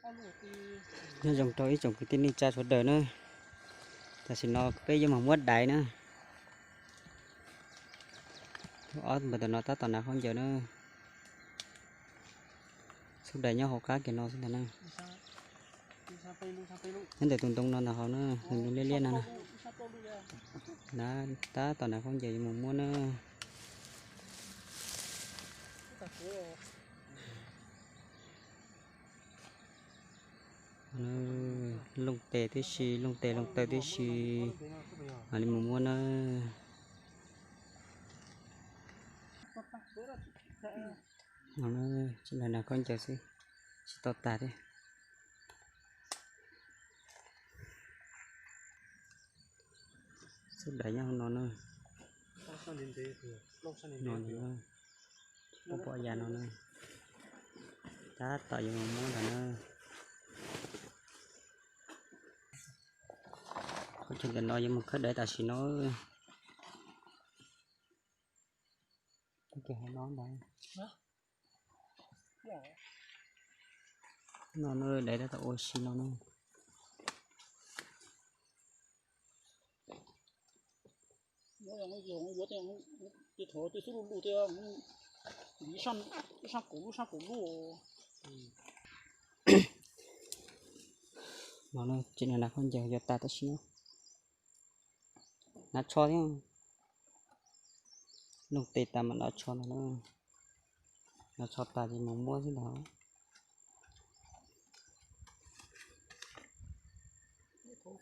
Nyob zoo rau ib tsoom kwv tij neej tsa sawv daws na, tam sim no peb yuav mus muab daiv na. Ob npawg ntawm no tab tom hnav khaub ncaws na. Xub daiv nyob hauv qab kiag no xwb ntag na. Nyob ntawm tus ntoo no ntag hauv na, tus ntoo liab liab no na. Na, tab tom hnav khaub ncaws yuav mus muab na. Looj tes tib si, looj tes looj taw tib si, mam li mus muab na. Tsis hnav khaub ncaws xwb, tsis tau tag thiab. Xub daiv nyob hauv no na. No, pom pom yam no na. Tab tom yuav mus muab ntag na. Qhov chaw ntawm no yuav mus khawb daiv tam sim no. No ntag. No na, daiv tab tom ua si no na. No na, tsis hnav khaub ncaws yuav tas tam sim no. Hnav tsho thiab. Looj tes tas mam hnav tsho ntag na. Hnav tsho tas ces mus muab xwb ntag.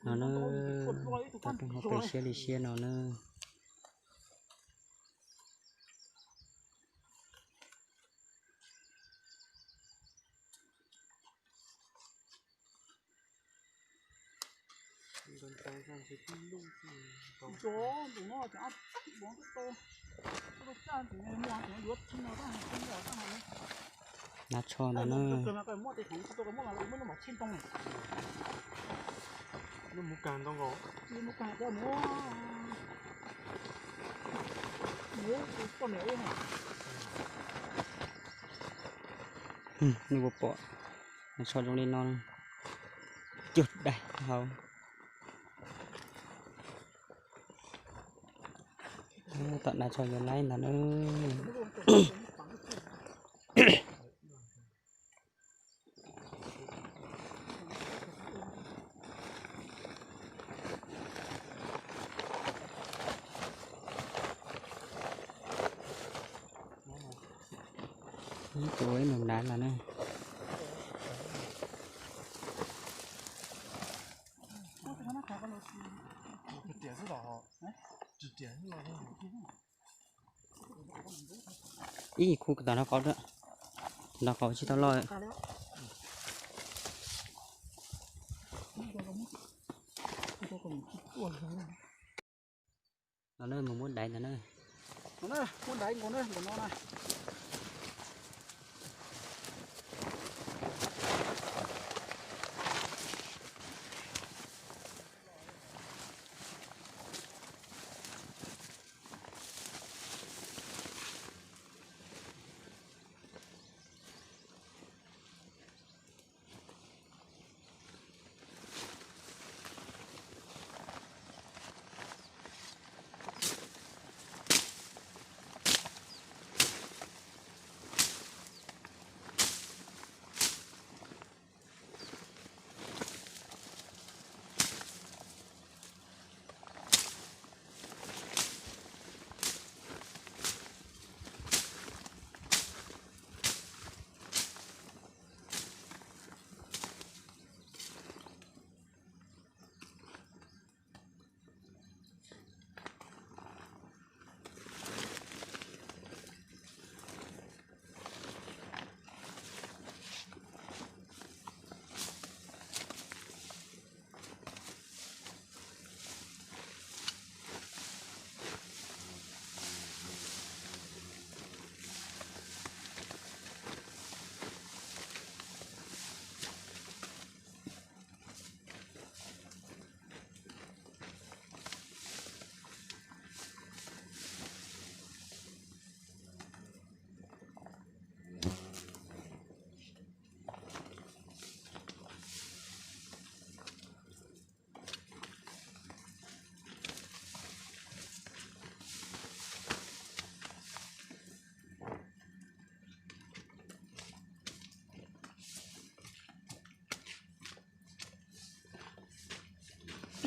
No na, tau rooj hauv pes siab li siab no na. Hnav tsho ntag na. Nws puas pom, hnav tsho zoo li no, cuag dais hauv. Tom hnav tsho yuav laib ntag na. Ib tug ib nus hnav los na. Ib khu tom no qau, tom no qau tsis tau loj. No na, mus muab daiv ntag na. Muab daiv nkaus na, nkaus no na.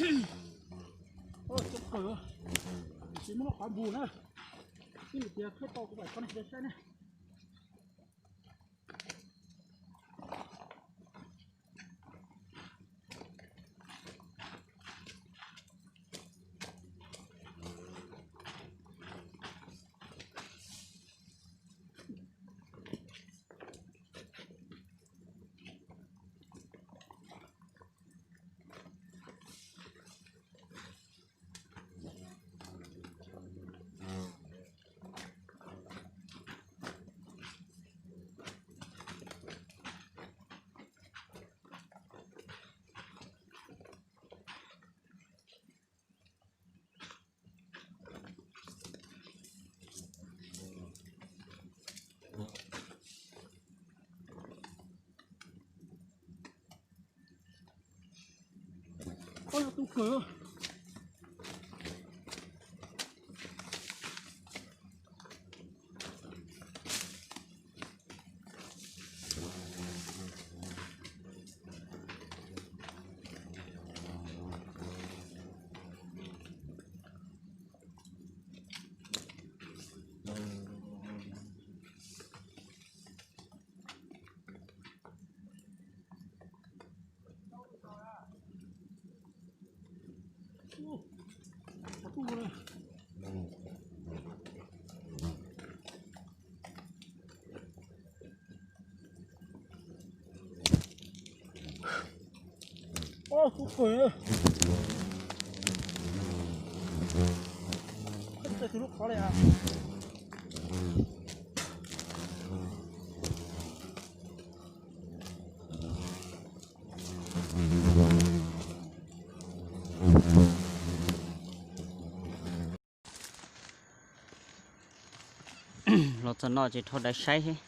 Coob kawg, tsis muaj lub qhov npug na. Ib nim tias khaib tau kuv pais txog nej saib na. Oj, tu kawg. Oj, kuv kawg. Khaib txawv tus lub qhov li as. Los txog no ces rho dais saib thiab.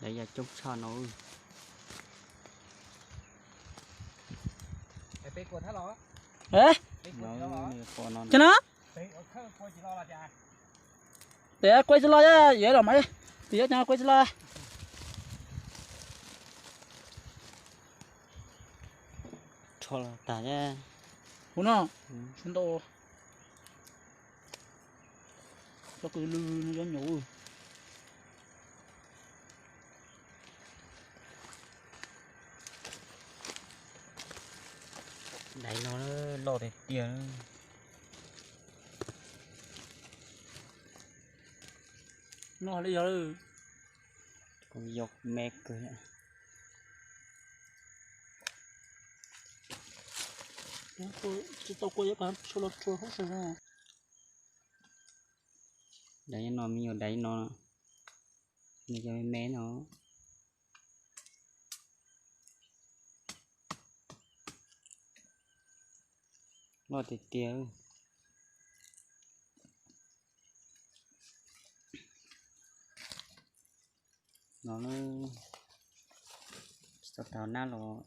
Dais yog coob tshaj no. Cov no, tes kuaj tsis los, yuav los mas, tes yuav cov kuaj tsis los. Rho los tag thiab. Kuv no, sib ntau. Cov kws lw no cov nyuv. Dais no loj tiag tiag. No li yog, kuv yog me kawg. Tsis tau kua yuav kom tshuav los tshuav hauv sawv. Dais no me nyuam dais no, nws cov me me no. Loj tiag tiag. No tsis tau tau nab los.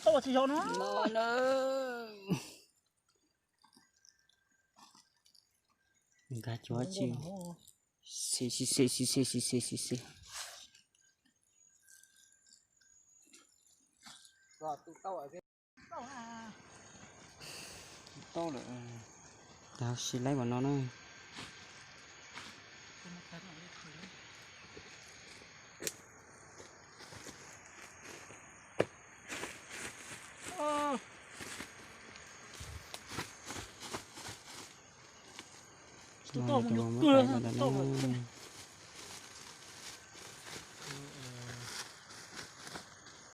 Tau tsis yog no. Nkag cuag tsi. Xi xi xi xi xi xi xi xi. Tau lawm. Tau si laib mas no na. Tau mas nyuam kawg, tau mas.